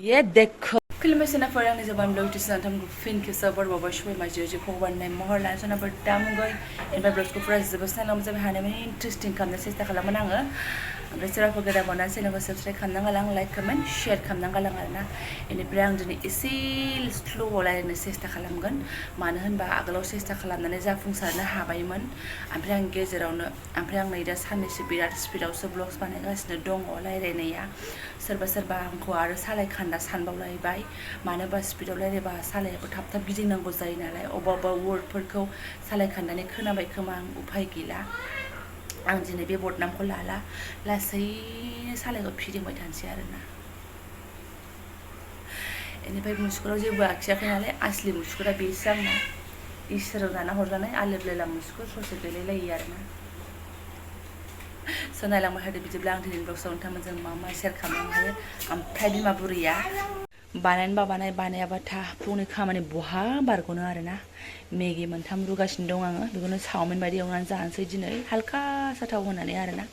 ये देखो खुलुमबाय सोनाफोर आंनि जोबान ब्लग थामखौ फिन खेबसे बरबावबाय सबाय माजि भगवाननाय महर लाना सोनाफोर दामुगै एमफ्राय ब्लगखौ फुरा जोबोस्रांलाम जाबाय हानायमानि इन्टारेस्टिं खालामनो सेस्था खालामोन आङो ओमफ्राय सोरबाफोर गोदान बावनानै चेनेलखौ साबस्क्राइब खालामना गालां लाइक कमेन्ट शेयार खालामना गालां आरोना बेनिफ्राय आं दिनै एसे स्ल'आव रायलायनो सेस्था खालामगोन मानो होनबा आगोलाव सेस्था खालामनानै जाफुंसारनो हाबायमोन ओमफ्राय आं गेजेरावनो ओमफ्राय आं नै दा साननैसो बिराद स्पिडआवसो ब्लग्स बानायगासिनो दङ रायलायनाया सोरबा आंखौ आरो सालाय खान्दा सानबावलायबाय मानो होनबा स्पिडआव रायलायबा सालायाबो थाब थाब गिदिंनांगौ जायो नालाय अबेबा वार्डफोरखौ सालाय खान्दानि खोनाबाय खोमा आं उफाय गैला आं दिनै बे बदनामखौ लाला लासैनो सालायखौ फिदिंबाय थानोसै आरोना बेनिफ्राय मुसुगुराव जेबो आखियाखै नालाय आसलि मुसुगुरा बेसो आंना इसोराव दाना हरजानाय आलिरलायला मुसुगुर ससे गैलायलायो आरोना सोनायलांबाय थादो बिदिब्ला आं दिनैनि ब्लगआव नोंथांमोनजों मा शेयार खालामनो हायो ओमफ्राय बिमा बुरैया बानायनोबा बानायाबा था फुंनि खामानि बहा बारग'नो आरोना मेगि मोनथाम रुगासिनो दं आङो बेखौनो चावमिन बायदि एवनानै जानोसै दिनै हालका साथाव होनानै आरोना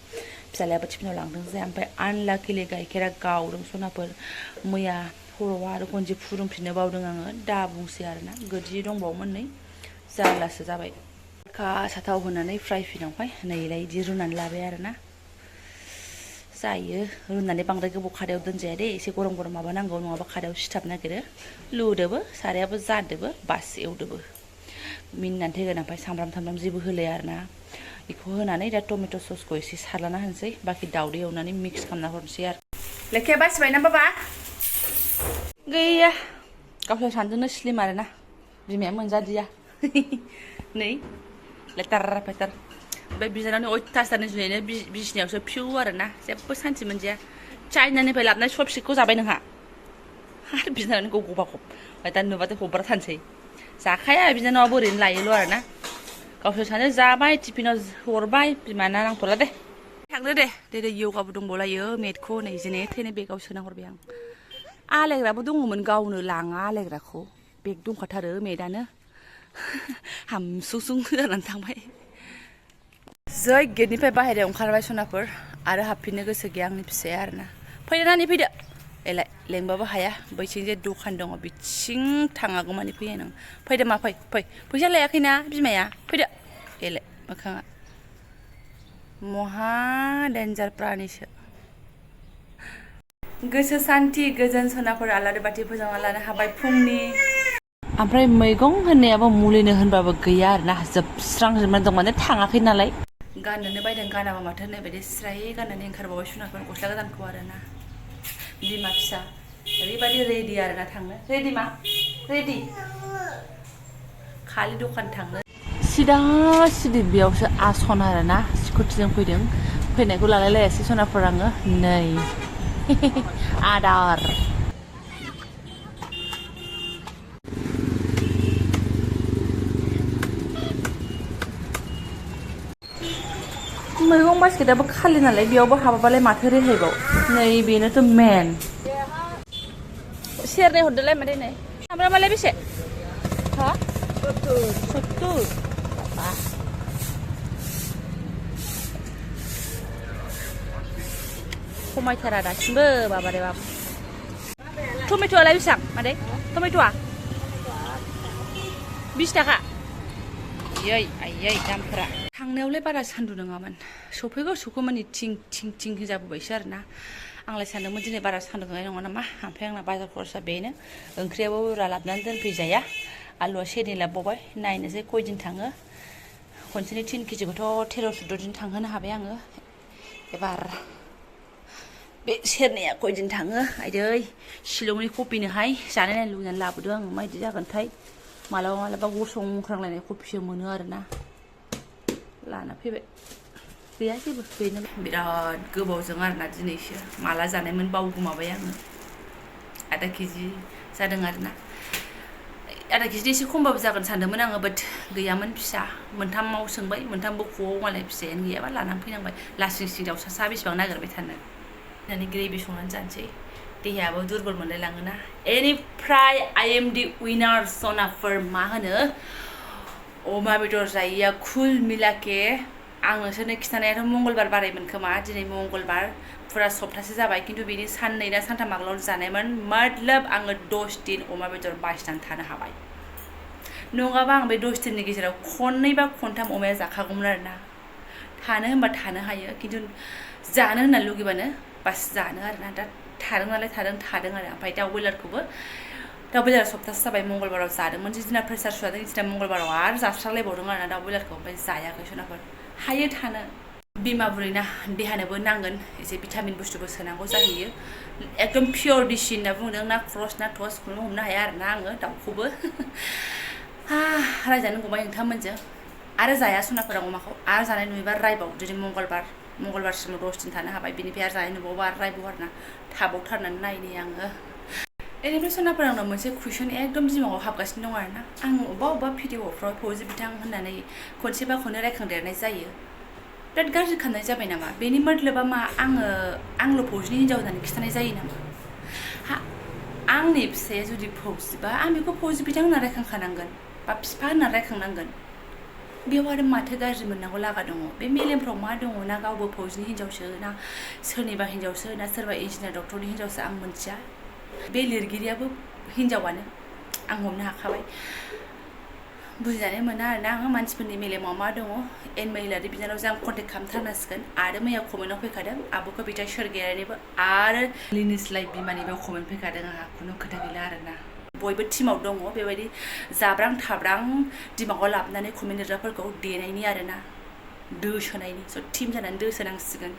फिसालायाबो टिफिनाव लांदों जाया ओमफ्राय आनलाकिलि गाइखेरा गावदों सनाफोर मैया हराव आरो खनसे फुदुंफिननो बावदों आङो दा बुंसै आरोना गोदि दंबावोमोन नै जारलासो जाबाय हालका साथाव होनानै फ्राय फिनावहाय नैलाय बिदि रुनानै लाबाय आरोना जायो रुनानै बांद्राय गोबाव खादायाव दोनजाया दे एसे गरम गरम माबा नांगौ नङाबा खादायाव सिथाब नागिरो लुदोबो सारायाबो जादोबो बास एवदोबो मिनिनानै थैगोन ओमफ्राय सामब्राम थामब्राम जेबो होलाया आरोना बेखौ होनानै दा टमेट' ससखौ एसे सारलाना होनोसै बाखि दाउदै एवनानै मिक्स खालामना हरनोसै आरो लेखाया बासिबायना बाबा गैया गावसोर सानजोंनो स्लिम आरोना बिमाया मोनजादिया नै लेटार फेटार ओमफ्राय बिनानावनि अयथासारनि जुनैनो बिसिनायावसो फिउ आरोना जेबो सान्थि मोनजाया चाइनानिफ्राय लाबोनाय सबसिखौ जाबाय नोंहा आरो बिनानावनिखौ गबाखब ओमफ्य दा नुबाथाय हब्रा थानोसै जाखाया बिनानावा ओरैनो लायोल' आरोना गावसोर सानो जाबाय टिफिनाव हरबाय बिमाना नांथ'ला दे थांदो दे यगाबो दंबावलायो मेटखौ नै जेने थेने बेगाव सोना हरबाय आं आलायग्राबो दङमोन गावनो लाङा आलायग्राखौ बेग दंखाथारो मेटआनो हामसुसुं जानानै थांबाय जै गेटनिफ्राय बाहेरायाव ओंखारबाय सनाफोर आरो हाबफिननो गोसो गैया आंनि फिसाया आरोना फैदो नानि फैदो एलाय लेंबाबो हाया बैथिं जे दखान दङ बिथिं थाङागौ मानि फैया नों फैदो मा फै फैसा लायाखैना बिमाया फैदो एलाय मोखाङा महा डेन्जार प्रानिसो गोसो सान्थि गोजोन सनाफोर आलारि बाथि फोजोंना लानो हाबाय फुंनि ओमफ्राय मैगं होननायाबो मुलिनो होनबाबो गैया आरोना जोबस्रांजोबनानै दं माने थाङाखै नालाय गाननोनो बायदों गानाबा माथो होननाय बायदि स्राय गाननानै ओंखारबावबाय सनाफोर गस्ला गोदानखौ आरोना बिमा फिसा ओरैबायदि रेडि आरोना थांनो रेडि मा रेडि खालि दखान थांनो सिदा सिदि बेयावसो आसन आरोना स्कुटिजों फैदों फैनायखौ लालायलायासै सनाफोर आङो नै आदार मैगं बास्केटाबो खालि नालाय बेयावबो हाबाबालाय माथो रेहायबाव नै बेनोथ' मेन सेरनै हरदोलाय मादै नै सामब्रामालाय बेसे हा 70 बाबा खमायथारा दासिमबो बाबारे बाब टमेट'आलाय बेसेबां मादै टमेट'आ 20 थाखा आयै दामफोरा थांनायावलाय बारा सान्दुं नङामोन सफैगौ सौखौमानि थिं जाबोबायसो आरोना आंलाय सानदोंमोन दिनै बारा सान्दुं नङा नामा ओमफ्राय आंना बाजार खरसा बेनो ओंख्रियाबो बुरजा लाबोनानै दोनफैजाया आलुआ सेरनै लाबोबावबाय नायनोसै खयदिन थाङो खनसेनि 3 केजिखौथ' 13-14 दिन थांहोनो हाबाय आङो एबार बे सेरनैया खयदिन थाङो आइदै शिलंनि कफिनोहाय जानाय नायनो लुबैनानै लाबोदों आङो माबायदि जागोनथाय मालाबा गसंख्रांलायनाय कफिसो मोनो आरोना लाना फैबाय गैया जेबो बेनो बिराद गोबावजों आरोना दिनैसो माला जानायमोन बावगोमाबाय आङो आधा केजि जादों आरोना आधा केजि एसे खमबाबो जागोन सानदोंमोन आङो बाट गैयामोन फिसा मोनथामाव सोंबाय मोनथामबो ख'आव मालाय फिसायानो गैयाबा लानानै फैनांबाय लासिं सिं दाउसा बेसेबां नागिरबाय थानो होननानै ग्रेभि संनानै जानोसै देहायाबो दुरबल मोनलायलाङोना एनिफ्राय आइ एम दि उइनार सनाफोर मा होनो अमा बेदर जायैया कुल मिलाके आं नोंसोरनो खिन्थानायाथ' मंगलबार बारायमोन खोमा दिनै मंगलबार फुरा सप्तासे जाबाय खिन्थु बेनि साननै ना सानथाम आगोलाव जानायमोन मतलब आङो 10 दिन अमा बेदर बासिनानै थानो हाबाय नङाबा आं बे 10 दिननि गेजेराव खननै बा खनथाम अमाया जाखागौमोन आरोना थानो होनबा थानो हायो खिन्थु जानो होनना लुगैबानो बास जानो आरोना दा थादों नालाय थादों आरो ओमफ्राय दाउ बयलार सप्तासे जाबाय मंगलबाराव जादोंमोन जिदिना प्रेसार सुवादों जिदिना मंगलबाराव आरो जास्रालायबावदों आरोना दाउ बयलारखौ ओमफ्राय जायाखै सोनाफोर हायो थानो बिमा बुरैना देहानोबो नांगोन एसे भिटामिन बुस्थुबो सोनांगौ जाहैयो एकदम पियर डिसि होनना बुंदों ना क्रस ना टस खुनु हमनो हाया आरोना आङो दाउखौबो रायजानो गबाय नोंथांमोनजों आरो जाया सनाफोरा अमाखौ आरो जानाय नुयोबा रायबाव दिनै मंगलबारसिम 10 दिन थानो हाबाय बिनिफ्राय आरो जानाय नुबावबा आरो रायबाव आरोना थाबावथारनानै नायनि आङो बेनिफ्राय सनाफोर आंनाव मोनसे कुइसन एकदम दिमागाव हाबगासिनो दं आरोना आं अबेबा भिडिअफ्राव फौजि बिथां होननानै खनसेबा खननै रायखांदेरनाय जायो बिराद गाज्रि खालामनाय जाबाय नामा बेनि मतलबा मा आंल' फौजिनि हिन्जाव होननानै खिन्थानाय जायो नामा आंनि फिसाया जुदि फौजिबा आं बेखौ फौजि बिथां होनना रायखांखानांगोन बा बिफा होनना रायखांनांगोन बेयाव आरो माथो गाज्रि मोननांगौ लागा दङ बे मेलेमफ्राव मा दङ ना गावबो फौजिनि हिन्जावसो ना सोरनिबा हिन्जावसो ना सोरबा इन्जिनियार डक्टरनि हिन्जावसो आं मोनथिया बे लिरगिरियाबो हिन्जावानो आं हमनो हाखाबाय बुजिनानै मोना आरोना आङो मानसिफोरनि मेलेमाव मा दङ महिलारि बिनानावजों आं कन्टेक्ट खालामथारनांसिगोन आरो मैया कमेन्टआव फैखादों आब' कबिता स्वरगियारिनिबो आरो लिनि बिमानिबो कमेन्ट फैखादों आंहा खुनु खोथा गैला आरोना बयबो टिमाव दङ बेबायदि जाब्रां थाब्रां दिमागाव लाबोनानै कमेन्ट लिरग्राफोरखौ देनायनि आरोना दोसोनायनि स' टिम जानानै दोसोनांसिगोन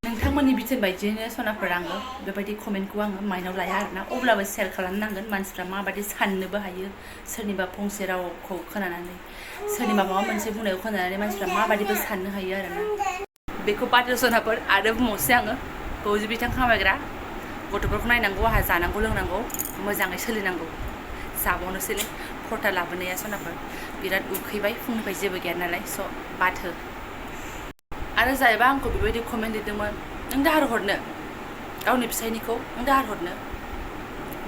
नोंथांमोननि बिथोन बायदियैनो सनाफोर आङो बेबायदि कमेन्टखौ आङो माइनाव लाया आरोना अब्लाबो शेयार खालामनांगोन मानसिफ्रा माबायदि साननोबो हायो सोरनिबा फंसे रावखौ खोनानानै सोरनिबा माबा मोनसे बुंनायखौ खोनानानै मानसिफ्रा माबायदिबो साननो हायो आरोना बेखौ बाथ्रा सनाफोर आरो बुंबावसै आङो फौजि बिथां खामायग्रा गथ'फोरखौ नायनांगौ आंहा जानांगौ लोंनांगौ मोजाङै सोलिनांगौ जाबावनोसैलै खर्था लाबोनाया सनाफोर बिराद उखैबाय फुंनिफ्राय जेबो गैया नालाय स' बाथो आरो जायबा आंखौ बेबायदि कमेन्ट लिरदोंमोन नों दाहार हरनो गावनि फिसायनिखौ नों दाहार हरनो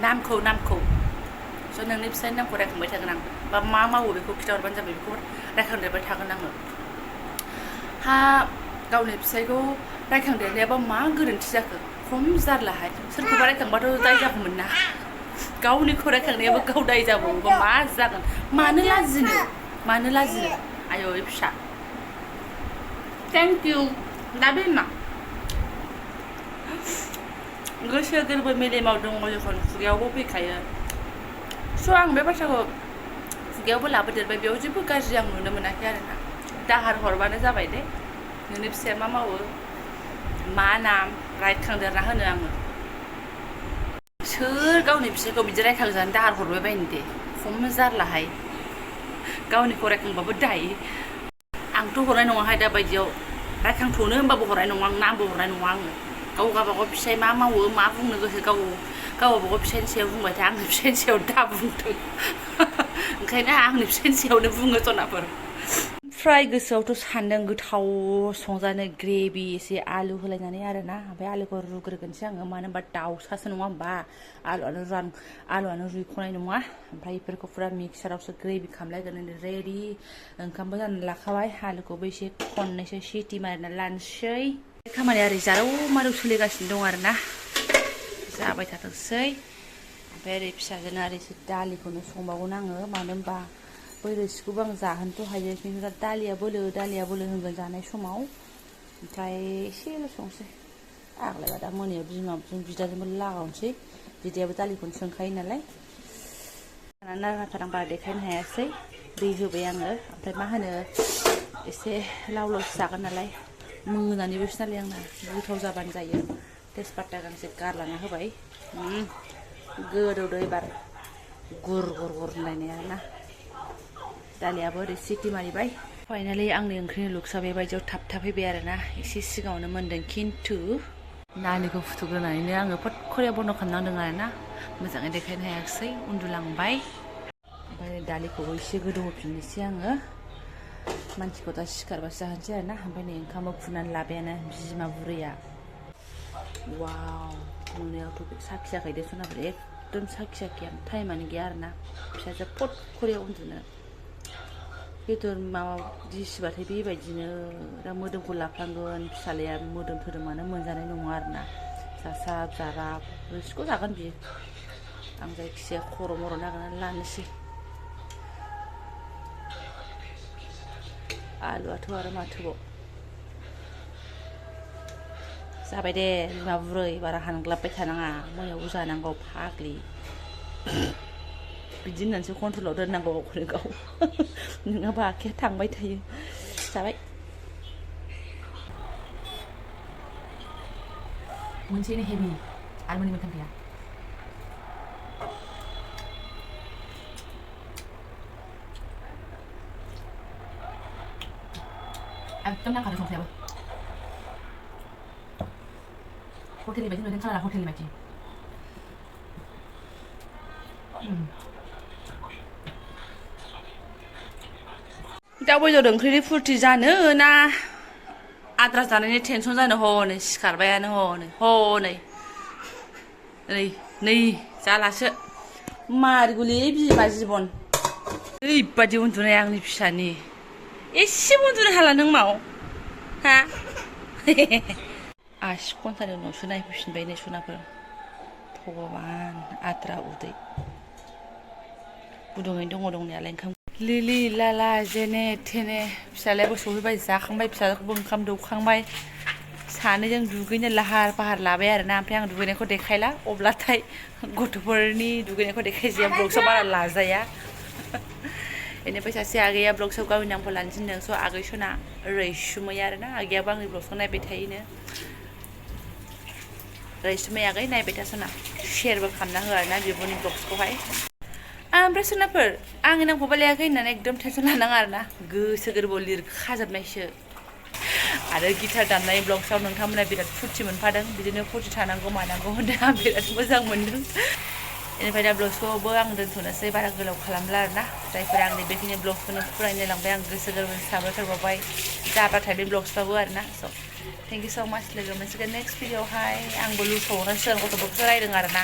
नामखौ स' नोंनि फिसायनि नामखौ रायखांबाय थागोन आं बा मा मावो बेखौ खिन्थाहरबानो जाबाय बेखौ रायखांदेरबाय थागोन आङो गावनि फिसायखौ रायखांदेरनायाबा मा गोरोन्थि जाखो खम जारलाहाय सोरखौबा रायखांबाथ' दाय जागौमोन ना गावनिखौ रायखांनायाबो गाव दाय जाबावोबा मा जागोन मानो लाजिनो आयौ फिसा थेंक इउ दा बे मा गोसो गोरबो मेलेमाव दङ जखन खुगायावबो फैखायो स' आं बे बाथ्राखौ खुगायावबो लाबोदेरबाय बेयाव जेबो गाज्रि आं नुनो मोनाखै आरोना दाहार हरबानो जाबाय दे नोंनि फिसाया मा मावो मा नाम रायखांदेरना होनो आङो सोर गावनि फिसायखौ बिदि रायखांजानो दाहार हरबाय बायनो दे खम जारलाहाय गावनिखौ रायखांबाबो दायो आंथ' हरनाय नङाहाय दा बायदियाव रायखांथ'नो होनबाबो हरनाय नङा आं नामबो हरनाय नङा आङो गावबागाव फिसाय मा मावो मा बुंनो गोसो गावबागाव फिसायनि सायाव बुंबाय था आंनि फिसायनि सायाव दा बुंदों ओंखायनो आंनि फिसायनि सायावनो बुङो सनाफोर फ्राय गोसोआवथ' सान्दों गोथाव संजानो ग्रेभि एसे आलु होलायनानै आरोना ओमफ्राय आलुखौ रुग्रोगोनसै आङो मानो होनबा दाउसासो नङा होमबा आलुआनो रुइख'नाय नङा ओमफ्राय बेफोरखौ फुरा मिक्सारावसो ग्रेभि खालामलायगोन रेडि ओंखामबो जानानै लाखाबाय आलुखौबो एसे खननैसो सिटि मारिना लानोसै खामानिया ओरै जारौ मारौ सोलिगासिनो दं आरोना जाबाय थाथोंसै ओमफ्राय ओरै फिसाजोनो आरो एसे दालिखौनो संबावगोन आङो मानो होनबा बै रोसिखौबो आं जाहोनोथ' हायो खिन्थु दा दालिया बोलो होनगोन जानाय समाव ओमफ्राय एसेल' संसै आग्लायबा दा मोनायाव बिदाजोंबो लागावनोसै बिदायाबो दालिखौनो सोंखायो नालाय नाराथार आं बारा देखायनो हायासै दै होबाय आङो ओमफ्राय मा होनो एसे लाव जागोन नालाय मोनानिबोसो नालाय आंना गोथाव जाबानो जायो तेजपाता गांसे गारलाना होबाय गोदौदो एबार गुर होनलायनाय आरोना दालियाबो ओरै सिटि मारिबाय फाइनालि आंनि ओंख्रिनि लुक्सआ बेबायदियाव थाबथाफैबाय आरोना एसे सिगाङावनो मोन्दों खिन्थु दालिखौ फुथुग्रोनानैनो आङो फटखरिया बन्द' खालामनांदों आरोना मोजाङै देखायनो हायाखिसै उन्दुलांबाय ओमफ्राय दालिखौबो एसे गोदौहोफिननोसै आङो मानसिखौ दा सिखारबासो जाहोनोसै आरोना ओमफ्राय नै ओंखामबो खुरनानै लाबायानो बिमा बुरैया वाव नुनायावथ' साखियाखै दे सनाफोर एकदम साखियाखै आं टाइमानो गैया आरोना फिसाजो फटखरियाव उन्दुनो बेदर माबा दिसिबाथाय बेबायदिनो दा मोदोमखौ लाफ्लांगोन फिसालाया मोदोम थोदोमानो मोनजानाय नङा आरोना जासाब जाराब रोसिखौ जागोन बियो आं जायखिजाया खर' मर' नागिरनानै लानोसै आलुआथ' आरो माथोबाव जाबाय दे बिमा बुरै बारा हानग्लाबबाय थानाङा मोनायावबो जानांगौ फाग्लि बिदि होननानैसो कन्ट्रलाव दोननांगौ गावखौनो गाव नङाबा आखाइया थांबाय थायो जाबाय मोनसेनो हेभि आरो मोननै मोनथाम गैया एकदम नांखादों संख्रियाबो हटेलनि बायदि नुदों कालारा हटेलनि बायदि दाउ बेदर ओंख्रिनि फुरथि जानो ना आद्रा जानायनि टेनसन जानो हनै सिखारबायानो हनै नै जालासो मारगुलि बिमा जिबन ओरैबादि उन्दुनाय आंनि फिसानि एसेबो उन्दुनो हाला नों माव हा आसि घन्टानि उनावसो नायफैफिनबाय नै सनाफोर भगबान आद्रा उदै गुदुङैनो दङ दंनायालाय ओंखाम लिलि लाला जेने थेने फिसालायाबो सहैबाय जाखांबाय फिसालाखौबो ओंखाम दौखांबाय सानैजों दुगैनो लाहार फाहार लाबाय आरोना ओमफ्राय आं दुगैनायखौ देखायला अब्लाथाय गथ'फोरनि दुगैनायखौ देखायजाया ब्लग्सआव बारा लाजाया बेनिफ्राय सासे आगैया ब्लग्सआव गावनि नामखौ लानो थिनदों स' आगै सना रैसुमै आरोना आगैयाबो आंनि ब्लग्सखौ नायबाय थायोनो रैसुमै आगै नायबाय था सना शेयारबो खालामना हो आरोना बिब'नि ब्लग्सखौहाय ओमफ्राय सनाफोर आंनि नामखौबा लायाखै होननानै एकदम टेनसन लानाङा आरोना गोसो गोरबोआव लिरखाजोबनायसो आरो गिटार दामनाय ब्लग्सआव नोंथांमोना बिराद फुरथि मोनफादों बिदिनो फुरथि थानांगौ मानांगौ होनदों आं बिराद मोजां मोनदों बेनिफ्राय दा ब्लग्सखौबो आं दोनथ'नोसै बारा गोलाव खालामला आरोना जायफोरा आंनि बेखिनि ब्लग्सखौनो फरायनो लांबाय आं गोसो गोरबोनि साबायखर बावबाय जाबाथाय बे ब्लग्सबाबो आरोना स' थेंक इउ स' माच लोगो मोनसिगोन नेक्स्ट भिडिअ'आवहाय आंबो लुसावनो सिगां गथ'फोरखौसो रायदों आरोना